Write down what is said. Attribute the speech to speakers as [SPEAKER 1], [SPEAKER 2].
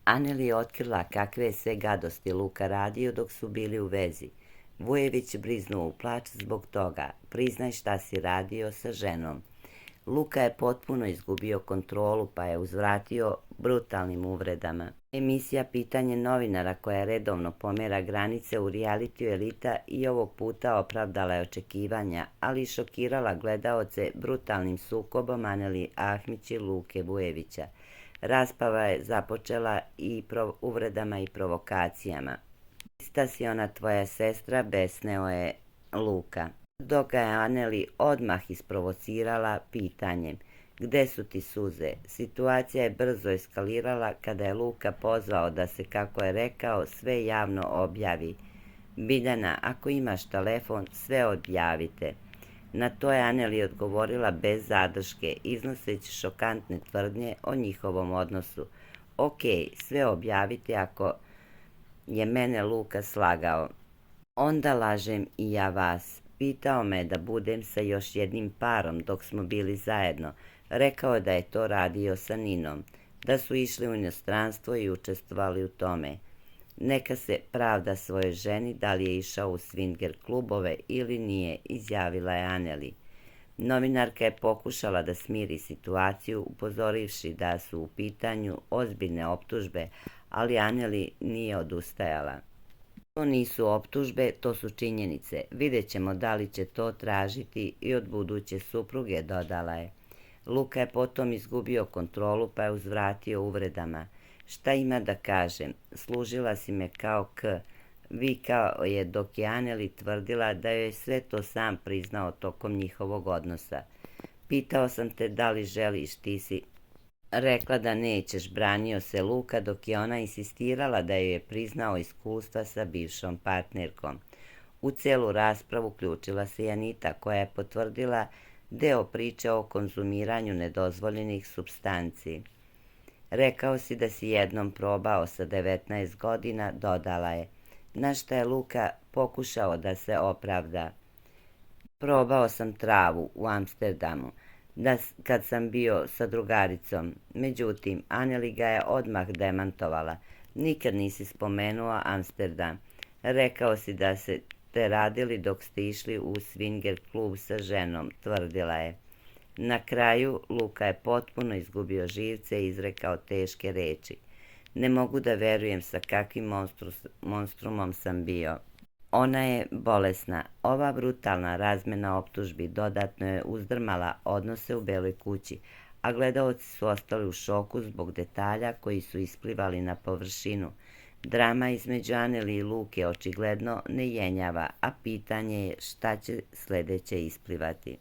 [SPEAKER 1] Aneli je otkrila kakve je sve gadosti Luka radio dok su bili u vezi. Vujević briznuo u plač zbog toga. Priznaj šta si radio sa ženom. Luka je potpuno izgubio kontrolu pa je uzvratio brutalnim uvredama. Emisija Pitanje novinara, koja redovno pomera granice u realitiju Elita, i ovog puta opravdala je očekivanja, ali i šokirala gledaoce brutalnim sukobom Aneli Ahmić i Luke Vujevića. Rasprava je započela i uvredama i provokacijama. Ista si ona tvoja sestra, besneo je Luka. Dok ga je Aneli odmah isprovocirala pitanjem: gde su ti suze? Situacija je brzo eskalirala kada je Luka pozvao da se, kako je rekao, sve javno objavi. Biljana, ako imaš telefon, sve objavite. Na to je Aneli odgovorila bez zadrške, iznoseći šokantne tvrdnje o njihovom odnosu. Ok, sve objavite ako je mene Luka slagao. Onda lažem i ja vas. Pitao me da budem sa još jednim parom dok smo bili zajedno. Rekao da je to radio sa Ninom, da su išli u inostranstvo i učestvovali u tome. Neka se pravda svojoj ženi da li je išao u swinger klubove ili nije, izjavila je Aneli. Novinarka je pokušala da smiri situaciju, upozorivši da su u pitanju ozbiljne optužbe, ali Aneli nije odustajala. To nisu optužbe, to su činjenice. Vidjet ćemo da li će to tražiti i od buduće supruge, dodala je. Luka je potom izgubio kontrolu pa je uzvratio uvredama. Šta ima da kažem? Služila si me kao vikao je dok je Aneli tvrdila da joj sve to sam priznao tokom njihovog odnosa. Pitao sam te da li želiš, ti si rekla da nećeš, branio se Luka dok je ona insistirala da joj je priznao iskustva sa bivšom partnerkom. U celu raspravu uključila se i Anita, koja je potvrdila deo priče o konzumiranju nedozvoljenih supstanci. Rekao si da si jednom probao sa 19 godina, dodala je. Na šta je Luka pokušao da se opravda. Probao sam travu u Amsterdamu, kad sam bio sa drugaricom. Međutim, Aneli ga je odmah demantovala. Nikad nisi spomenuo Amsterdam. Rekao si da ste radili dok ste išli u swinger klub sa ženom, tvrdila je. Na kraju, Luka je potpuno izgubio živce i izrekao teške reči. Ne mogu da verujem sa kakvim monstrumom sam bio. Ona je bolesna. Ova brutalna razmena optužbi dodatno je uzdrmala odnose u Beloj kući, a gledaoci su ostali u šoku zbog detalja koji su isplivali na površinu. Drama između Aneli i Luke očigledno ne jenjava, a pitanje je šta će sledeće isplivati.